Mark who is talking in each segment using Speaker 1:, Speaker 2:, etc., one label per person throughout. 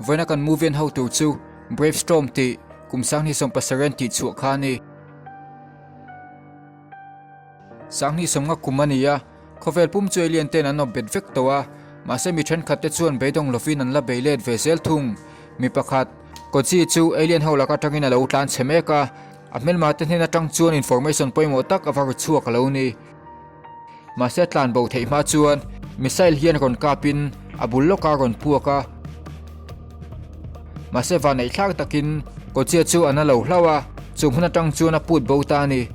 Speaker 1: Vawiina kan movie en ho tur chu Brave Storm tih kum sanghnih sawmpasarih an tihchhuah kha a ni. Sanghnih sawmnga kum a ni a, khawvel pum chu alien ten an awp bet vek tawh a, mahse mi thenkhat te chuan beidawng lovin an la bei let ve zel thung. Mi pakhat, Koji chu alien ho lak atangin a lo tlan chhe mek a, a hmelma te hnen atang chuan information pawimawh tak a va ru chhuak a lo ni. Mahse tlan bo theih hma chuan missile hian rawn kapin a bul lawka rawn puak a. Mahse vanneih thlak takin Kawchia chu a na lo hlauh a, chu hmun atang chuan a put bo ta a ni.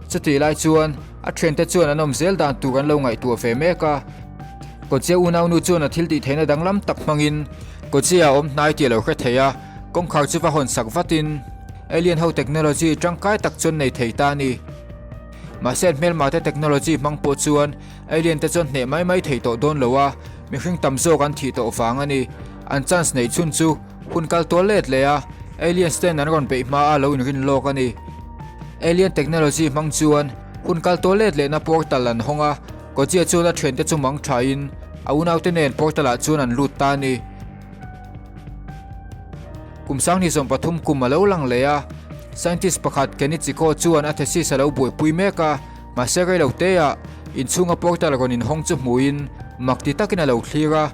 Speaker 1: Chutih lai chuan a thiante chuan an awm zel dan tur an lo ngaihtuah ve mek a. Kawchia unaunu chuan a thil tih theihna danglam tak hmangin Kawchia a awm hnai tih a lo hre thei a, kawngkhar chu va hawn sak vatin alien ho technology tangkai tak chuan nei thei ta a ni. Mahse an hmelma te technology hmang pawh chuan alien te chuan hneh mai mai thei tawh dawn lo a, mihring tam zawk an thih tawh vang a ni. An chance neih chhun chu hun kal tual let leh a, aliens ten an rawn beih hma a lo inrin lawk a ni. Alien technology hmang chuan hun kal tual let lehna portal an hawng a, Kawchia chuan a thiante chu mang thain a unaute nen portal ah chuan an lut ta a ni. Kum sanghnih 13 kum a lo lang leh a, scientist pakhat Kenichiko chuan a thesis a lo buaipui mek a, mahse rei lo teah inchhunga portal rawn inhawng chu hmuhin mak ti takin a lo thlir a,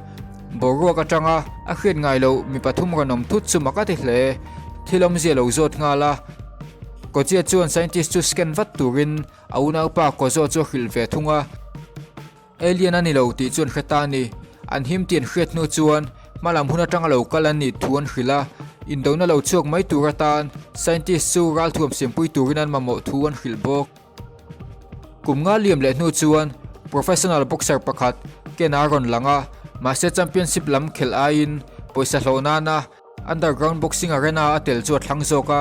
Speaker 1: boruak atanga a hriat ngai loh mi pathum rawn awm thut chu mak a ti hle. Thil awmzia lo zawt nghal a, Kawchia chuan scientist chu scan vat turin a unaupa Kozo chu a hrilh ve thung a. Alien a ni lo tih chu an hre ta a ni. An him tih an hriat hnu chuan hma lam hun atanga lo kal an nih thu an hrilh a, indona lo chhuak mai tur atan scientist chu ralthuam siampui turin an mamawh thu an hrilh bawk. Kum nga liam leh hnu chuan professional boxer pakhat Ken a rawn lang a, mahse championship lam khelh aiin pawisa hlawh nana Underground boxing arena a tel chu a thlang zawk a,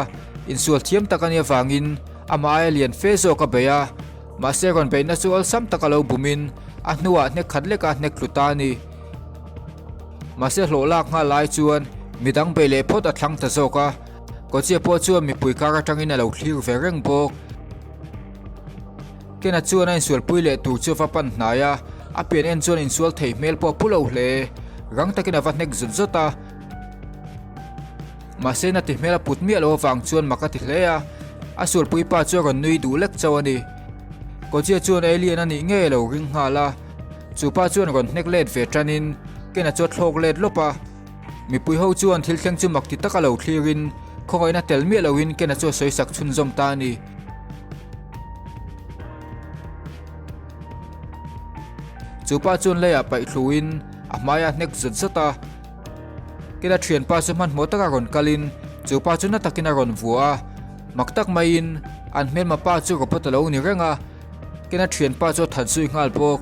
Speaker 1: insual thiam tak a nih avangin amah aia lian fe zawk a bei a, mahse rawn beihna chu awlsam taka lo bumin a hnuah hnek khat leka hnek tlu ta a ni. Mahse hlawh lak nghal lai chuan midang beih leh phawt a thlang ta zawk a, Kawchia pawh chuan mipui kar atangin a lo thlir ve reng bawk. Kena chuan a insualpui leh tur chu a va pan hnai a, a pian en chuan insual thei hmel pawh a pu lo hle. Rang takin a va hnek zut zut a. Mahse na ti hmel a put miah lo avang chuan mak a ti hle a, a sualpui pa chu a rawn nui duh lek chauh a ni. Kawchia chuan alien a nih ngei a lo ring nghal a, chu pa chuan rawn hnek let ve tanin Kena chu a thlawk let lawp a. Mipui ho chuan thil thleng chu mak ti taka lo thlirin khawngaihna tel miah loin Kena chu a sawi sak chhunzawm ta a ni. Chu pa chuan leiah paih thluin a hmaiah a hnek zut zut a. Kela thianpa chu hmanhmawh taka rawn kalin chu pa chu na takin a rawn vua a, mak tak maiin an hmelma pa chu robot a lo ni reng a, Kena thianpa chu a that zui nghal bawk.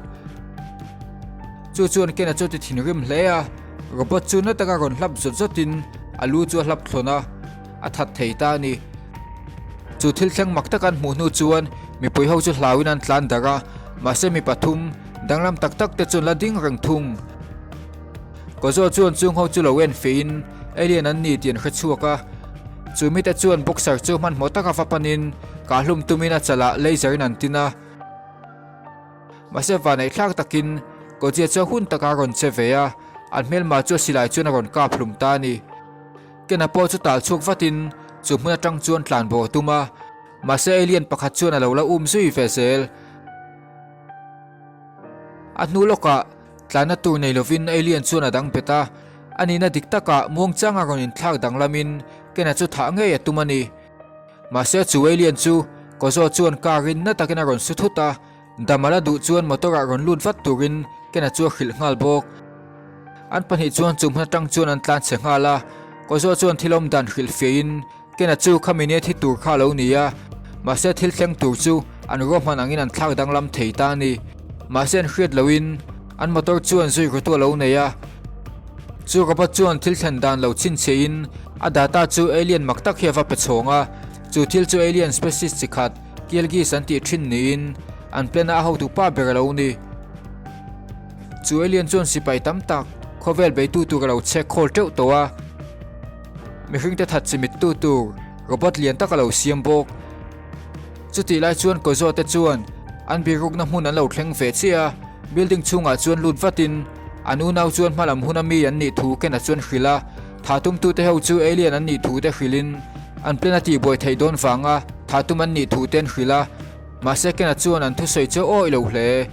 Speaker 1: Chu chuan Kena chu a ti thinrim hle a, robot chu na taka rawn hlap zawt zawtin a lu chu a hlap thlawn a, a that thei ta a ni. Chu thil thleng mak taka an hmuh hnu chuan mipui ho chu hlauin an tlan darh a, mahse mi pathum danglam tak tak te chu an la ding reng thung. Kozo chuan chung ho chu lo en feiin alien an ni tih an hre chhuak a, chu mite chuan boxer chu hmanhmawh taka va panin kahhlum tumin a chalah laser in an tin a. Mahse vanneih thlak takin Kozia chu a hun taka a rawn che ve a, an hmelma chu a silai chuan a rawn kap hlum ta a ni. Kena pawh chu tal chhuak vatin chu hmun atang chuan tlanbo a tum a, mahse alien pakhat chuan a lo la um zui ve zel. A hnu lawkah Tlanna tur nei lovin alien chuan a dang bet a, a nihna dik takah muangchanga rawn inthlak danglamin Kena chu thah ngei a tum a ni. Mahse chu alien chu Kozo chuan car in na takin a rawn su thut a, dam a la duh chuan motor ah rawn lut vat turin Kena chu a hrilh nghal bawk. An pahnih chuan chu hmun atang chuan an tlan chhe nghal a, Kozo chuan thil awm dan hrilh fiahin Kena chu khami nia thi tur kha a lo ni a, mahse thil thleng tur chu an ruahman angin an thlak danglam thei ta a ni. Mahse an hriat loin an motor chuan zui rutu a lo nei a. Chu robot chuan thil thlen dan lo chhinchhiahin a data chu alien mak tak hi a va pe chhawng a, chu thil chu alien species chi khat Kilgis an tih thin niin an plan a a hotu pa ber a lo ni. Chu alien chuan sipai tam tak khawvel beitu tur a lo chhek khawl teuh tawh a. Mihringte that chimit tu tur robot lian tak a lo siam bawk. Chutih lai chuan Kozo te chuan an birukna hmun an lo thleng ve chiah a, building chhungah chuan lut vatin An unau chuan hmalam huna mi an nih thu Ken-a chuan hrilh a, tha tumtute ho chu alien an nih thu te hrilhin an plan a tihbuai theih dawn vanga tha tum an nih thu te an hrilh a, mahse Ken-a chuan an thusawi chu a awih lo hle.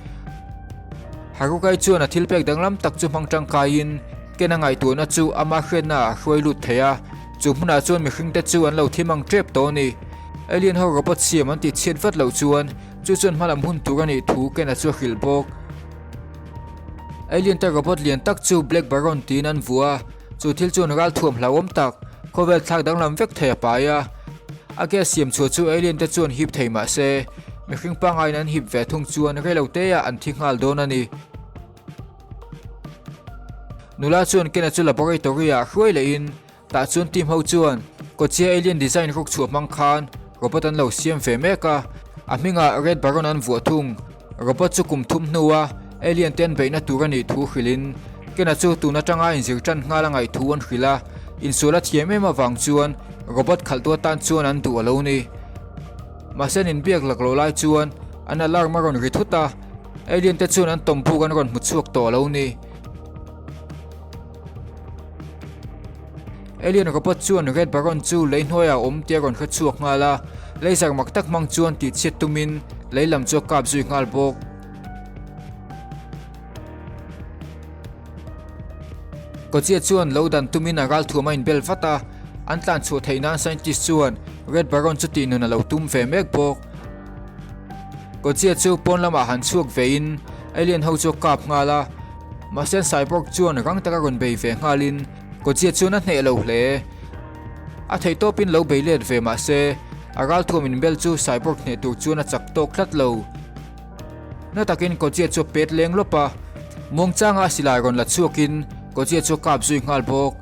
Speaker 1: Harukai chuan a thil pek danglam tak chu hmang tangkaiin Ken-a ngaihtuahna chu ama hriatna ah a hruai lut thei a, chu hmunah chuan mihringte chu an lo thim ang tep tawh a ni. Alien ho robot siam an tihchhiat vat loh chuan chu chuan hmalam hun tur a nih thu Ken-a chu a hrilh bawk. Alien te robot lian tak chu Black Baron tiin an vuah a, chu thil chuan ralthuam hlauhawm tak, khawvel thlak danglam vek thei a pai a. A gas siam chhuah chu alien te chuan hip thei mah se, mihring pangaiin an hip ve thung chuan reilo teah an thi nghal dawn a ni. Nula chuan Ken-a chu laboratory ah hruai lehin Tah chuan team ho chuan Kochia alien design ruk chhuah hmang khan robot an lo siam ve mek a, a hmingah Red Baron an vuah thung. Robot chu kum thum hnua alien te an beihna tur a nih thu hrilhin Ken-a chu tun atanga inzir tan nghal a ngaih thu an hrilh a, insual a thiam em avang chuan robot khalhtu atan chuan an duh a lo ni. Mahse an inbiak lak loh lai chuan an alarm a rawn ri thut a, alien te chuan an tawmbuk an rawn hmu chhuak tawh a lo ni. Alien robot chuan Red Baron chu lei hnuaiah a awm tih a rawn hre chhuak nghal a, laser mak tak hmang chuan tih chhiat tumin lei lam chu a kap zui nghal bawk. Kawchia chuan lo dan tumin a ralthuam a inbel vat a, an tlan chhuah theih nan scientist chuan Red Baron chu tih nun a lo tum ve mek bawk. Kawchia chu pawn lamah han chhuak vein alien ho chu a kap nghal a, Mahse Cyborg chuan rang taka rawn bei ve nghalin Kawchia chuan a hneh lo hle. A theihtawpin lo bei let ve mahse a ralthuam inbel chu Cyborg hneh tur chuan a chak tawk tlat lo. Na takin Kawchia chu a pet leng lawp a, muangchanga a silai rawn la chhuakin Kawchia chu a kap zui nghal bawk.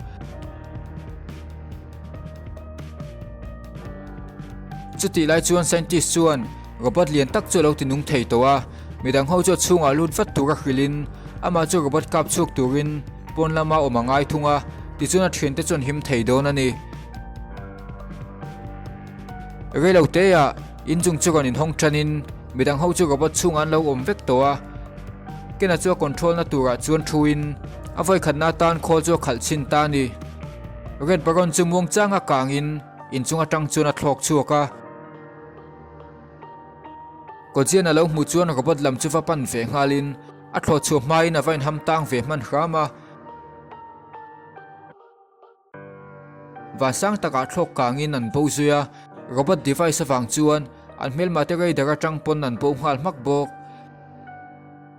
Speaker 1: Chutih lai chuan scientist chuan robot lian tak chu a lo ti nung thei tawh a, midang ho chu a chhungah lut vat tura hrilhin amah chu robot kap chhuak turin pawn lama awm a ngai thung a, tichuan a thiante chu an him thei dawn a ni. Reilo teah inchung chu rawn inhawng tanin midang ho chu robot chhungah an lo awm vek tawh a, Ken-a chu a control na turah chuan thuin a vawikhatna atan khawl chu a khalh chhin ta a ni. Red Baron chu muangchanga kangin inchung atang chuan a thlawk chhuak a. Kawchian a lo hmuh chuan robot lam chu va pan ve nghalin a thlawh chhuah hmain a va inham tang ve hman hram a. Vansang takah thlawk kangin an bo zui a, robot device avang chuan an hmelma te radar atang pawn an bo nghal hmak bawk.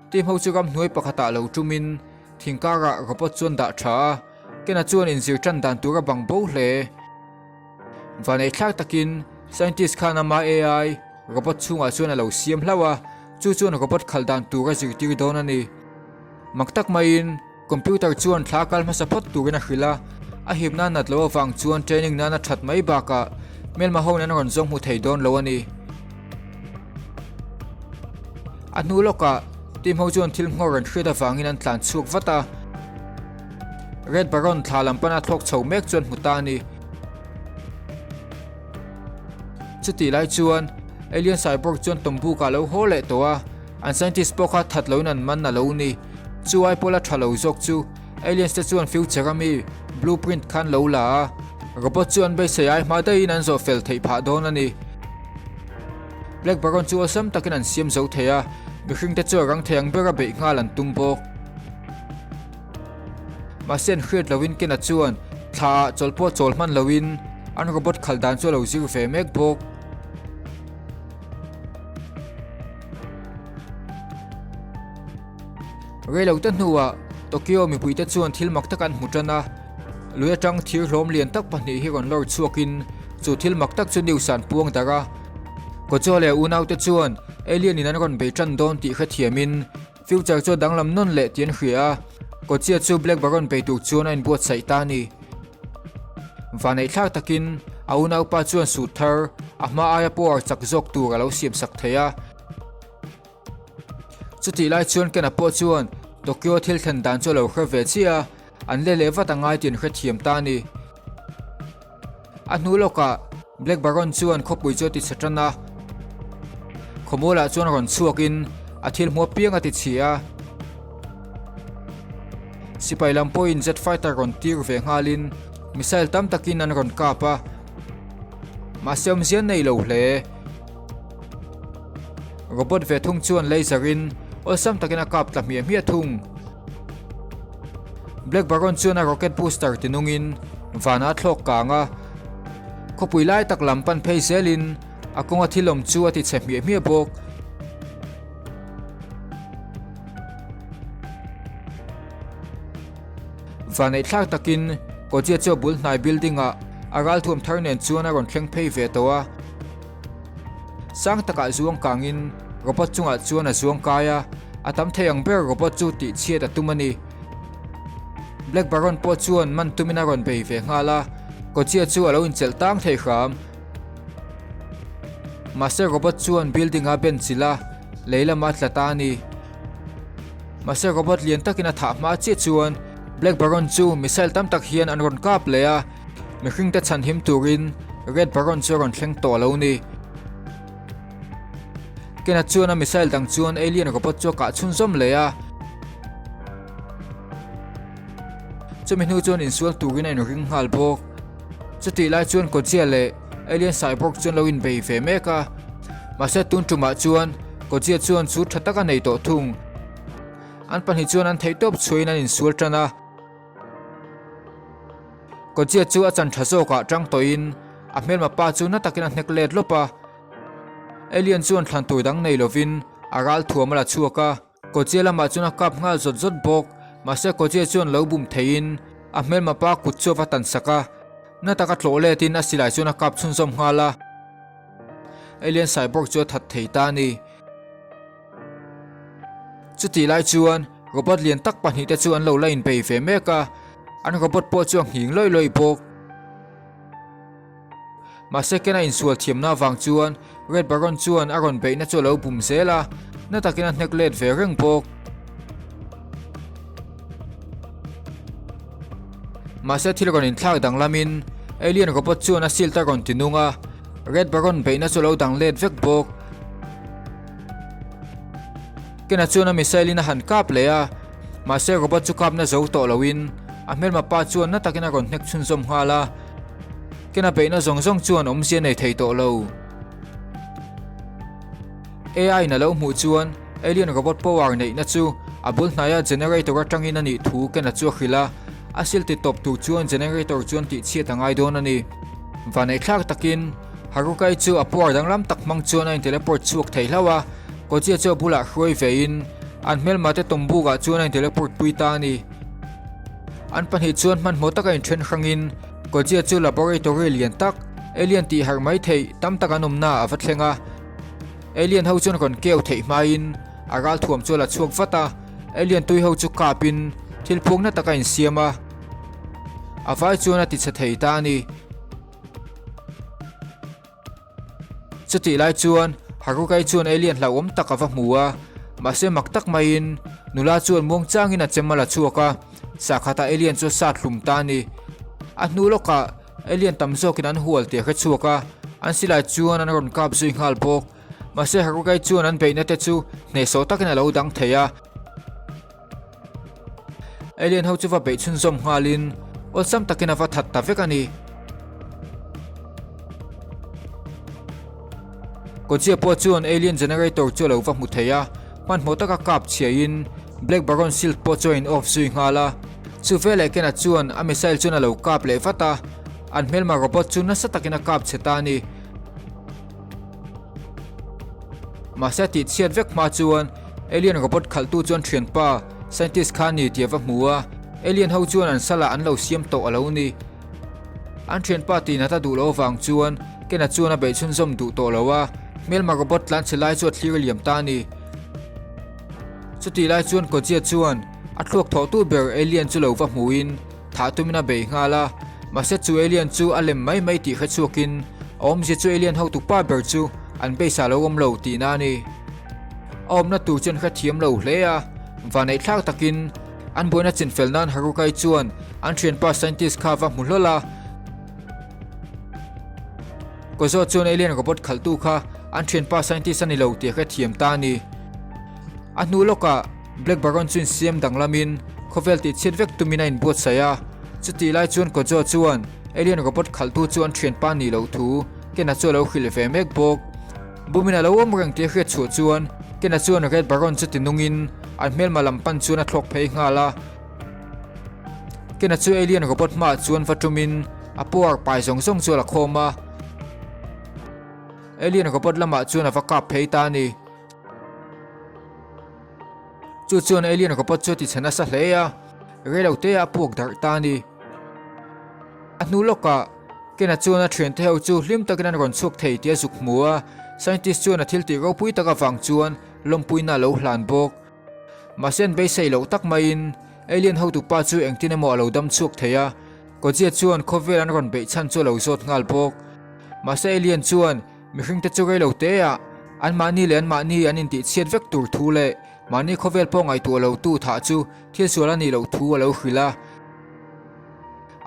Speaker 1: Team ho chu ramhnuai pakhatah lo tumin thing karah robot chuan dah tha a, Ken-a chuan inzir tan dan tur a bang bo hle. Vaneihthlak takin scientist khan ama AI robot chhungah chuan a lo siam hlauh a, chu chuan robot khalh dan tur a zirtir dawn a ni. Mak tak maiin computer chuan thla kal hmasa phawt turin a hrilh a, a himna nat loh avang chuan training nana that mai bakah hmelma ho nen a rawn zawng hmu thei dawn lo a ni. A hnu lawkah team ho chuan thil nghawr an hriat avangin an tlan chhuak vat a. Red Baron thla lam pana thlawk chho mek chuan hmu ta a ni. Chutih lai chuan Alien Cyborg chuan Tombuk ah lo haw leh tawh a, an scientist pawh kha that loin an man a lo ni. Chu ai pawla tha lo zawk chu Aliens te chuan future ami blueprint khan lo la a, robot chu an beisei ai hma daihin an zawh fel theih phah dawn a ni. Black Baron chu awlsam takin an siam zo thei a, mihring te chu a rang thei ang bera beih nghal an tum bawk. Mahse an hriat loin Ken-a chuan thla ah chawl pawh chawl hman loin an robot khalh dan chu a lo zir ve mek bawk. Reilote hnuah Tokyo mipuite chuan thil mak tak an hmu tan a, lui atang thir hlawm lian tak pahnih hi rawn lawr chhuakin chu thil mak tak chu news an puang darh a. Kojo leh unaute chuan alien in an rawn bei tan dawn tih hrethiamin future chu a danglam nawn leh tih an hria a, Kochia chu Black Baron bei tur chuan a inbuatsaih ta a ni. Vaneihthlak takin a unaupa chuan suit thar a hma aia power chak zawk tur a lo siamsak thei a. Chutih lai chuan Ken-a pawh chuan Tokyo thil thlen dan chu a lo hre ve chiah a, an let leh vat a ngai tih an hrethiam ta a ni. A hnu lawkah Black Baron chuan khawpui chu a ti chhe tan a, khawmualah chuan rawn chhuakin a thil hmuh apiang a ti chhi a. Sipai lam pawhin jet fighter rawn tir ve nghalin missile tam takin an rawn kap a, mahse awmzia nei lo hle. Robot ve thung chuan laser in awlsam takin a kap tla hmiah hmiah thung. Black Baron chuan a rocket booster tinungin vanah a thlawk kang a, khawpui lai tak lam pan phei zelin a kawnga thil awm chu a ti chhe hmiah hmiah bawk. Vaneihthlak takin Kawchia chu a bul hnai building ah a ralthuam thar nen chuan a rawn thleng phei ve tawh a. Sang takah zuang kangin robot chungah chuan a zuang kai a, a tam thei ang ber robot chu tih chhiat a tum a ni. Black Baron pawh chuan man tumin a rawn bei ve nghal a, Kawchia chu a lo inchelh tang thei hram. Mahse robot chuan building a ben chilh a, lei lama tla ta a ni. Mahse robot lian takin a thah hma chiah chuan Black Baron chu missile tam tak hian an rawn kap leh a, mihringte chhanhim turin Red Baron chu a rawn thleng tawh lo ni. Kena chuan a missile dang chuan alien robot chu a kah chhunzawm leh a. Chumi hnu chuan insual turin a inring nghal bawk. Chutih lai chuan Godzilla leh Alien Cyborg chuan lo inbei ve mek a, mahse tun tumah chuan Godzilla chuan chu tha tak a nei tawh thung. An pahnih chuan an theihtawp chhuahin an insual tan a. Godzilla chu a chan tha zawkah tang tawhin a hmelma pa chu na takin a hnek let lawp a. Alien chuan thlan tur dang nei lovin a ral thuam a la chhuak a. Kawchia lamah chuan a kap nghal zawt zawt bawk. Mahse Kawchia chuan lo bum theihin a hmelma pa kut chu a va tan sak a. Na taka tlawh letin a silai chuan a kap chhunzawm nghal a. Alien Cyborg chu a that thei ta a ni. Chutih lai chuan robot lian tak pahnihte chu an lo la inbei ve mek a. An robot pawh chu a nghing lawih lawih bawk. Mahse Ken a insual thiamna avang chuan Red Baron chuan a rawn beihna chu a lo bum zel a, na takin a hnek let ve reng bawk. Mahse thil rawn inthlak danglamin Alien robot chuan a shield a rawn ti nung a, Red Baron beihna chu a lo dang let vek bawk. Ken-a chuan a missile in a han kap leh a, mahse robot chu kapna zo tawh loin a hmelma pa chuan na takin a rawn hnek chhunzawm nghal a. Ken-a beihna zawng zawng chuan awmzia nei thei tawh lo. AI in a lo hmuh chuan Alien robot power neihna chu a bul hnaia generator atangin a nih thu Ken-a chu a hrilh a, a sil ti tawp tur chuan generator chuan tihchhiat a ngai dawn a ni. Vaneihthlak takin Harukai chu a power danglam tak hmang chuan a in-teleport chhuak thei hlauh a, Kawchia chu a bulah hruai vein an hmelmate tawmbukah chuan a in-teleport pui ta a ni. An pahnih chuan hmanhmawh taka inthen hrangin Kawchia chu laboratory lian tak, alien tih harh mai theih tam tak an awmna a va thleng a. Alien ho chuan rawn keu theih hmain a ralthuam chu a la chhuak vat a, alien tui ho chu kapin thil phukna tak a insiam a, a vai chuan a tichhe thei ta a ni. Chutih lai chuan Harukai chuan alien hlauhawm tak a va hmu a, mahse mak tak maiin nula chuan muangchangin a chem a la chhuak a, sahkhatah alien chu a sat hlum ta a ni. A hnu lawkah alien tam zawkin an hual tih a hre chhuak a, an silai chuan an rawn kap zui nghal bawk. Mahse Harukai chuan an beihna te chu hnehsawh takin a lo dang thei a. Alien ho chu va beih chhunzawm nghalin awlsam takin a va that ta vek a ni. Kawchia pawh chuan alien generator chu a lo va hmu thei a, hmanhmawh taka kap chhiahin Black Baron shield pawh chu a in off zui nghal a. Chu veleh Ken-a chuan a missile chuan a lo kap leh vat a, an hmelma robot chu nasa takin a kap chhe ta a ni. Mahse a tihchhiat vek hma chuan Alien robot khalhtu chuan thianpa scientist kha a ni tih a va hmu a, alien ho chuan an salah an lo siam tawh a lo ni. An thianpa tihnat a duh loh avang chuan Ken-a chuan a beih chhunzawm duh tawh lo a, hmelma robot tlan chhe lai chu a thlir liam ta a ni. Chutih lai chuan Kawchia chuan a thluak thawhtu ber alien chu lo va hmuin Thah tumin a bei nghal a, mahse chu alien chu a lem mai mai tih hre chhuakin a awmzia chu alien hotu pa ber chu an base ah lo awm lo tihna a ni. A awmna tur chu an hrethiam lo hle a, vaneihthlak takin an buaina chinfel nan Harukai chuan an thianpa scientist kha va hmu hlawl a. Kozo chuan alien robot khalhtu kha an thianpa scientist a ni lo tih a hrethiam ta a ni. A hnu lawkah Black Baron chu insiam danglamin. Khawvel tihchhiat vek tumin a inbuatsaih a. Chutih lai chuan Kojo chuan alien robot khalhtu chu an thianpa nih loh thu Ken-a chu a lo hrilh ve mek bawk. Bumin a lo awm reng tih a hriat chhuah chuan Ken-a chuan Red Baron chu tinungin an hmelma lam pan chuan a thlawk phei nghal a. Ken-a chu alien robot hmaah chuan va tumin a power pai zawng zawng chu a la khawm a. Alien robot lamah chuan a va kap phei ta a ni. Chu chuan alien robot chu a tichhe nasa hle a, reilote a puak darh ta a ni. A hnu lawkah Ken-a chuan a thiante ho chu hlim takin an rawn chhuak thei tih a zuk hmu a, scientist chuan a thil tih ropui tak avang chuan lawmpuina a lo hlan bawk. Mahse an beisei loh tak maiin alien hotupa chu engtin emaw a lo dam chhuak thei a, Kawzia chuan khawvel an rawn beih chhan chu a lo zawt nghal bawk. Mahse alien chuan mihringte chu reilo te ah anmahni leh anmahni an intihchhiat vek tur thu leh mahni khawvel pawh ngaihtuah lo tu thah chu thil sual a nih loh thu a lo hrilh a.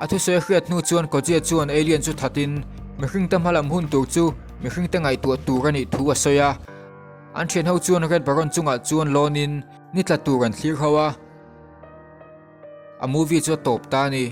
Speaker 1: A thusawi a hriat hnu chuan Kawzia chuan alien chu thatin mihringte hmalam hun tur chu mihringte ngaihtuah tur a nih thu a sawi a. An thian ho chuan Red Baron chungah chuan lawnin ni tla tur an thlir ho a. A movie chu a tawp ta a ni.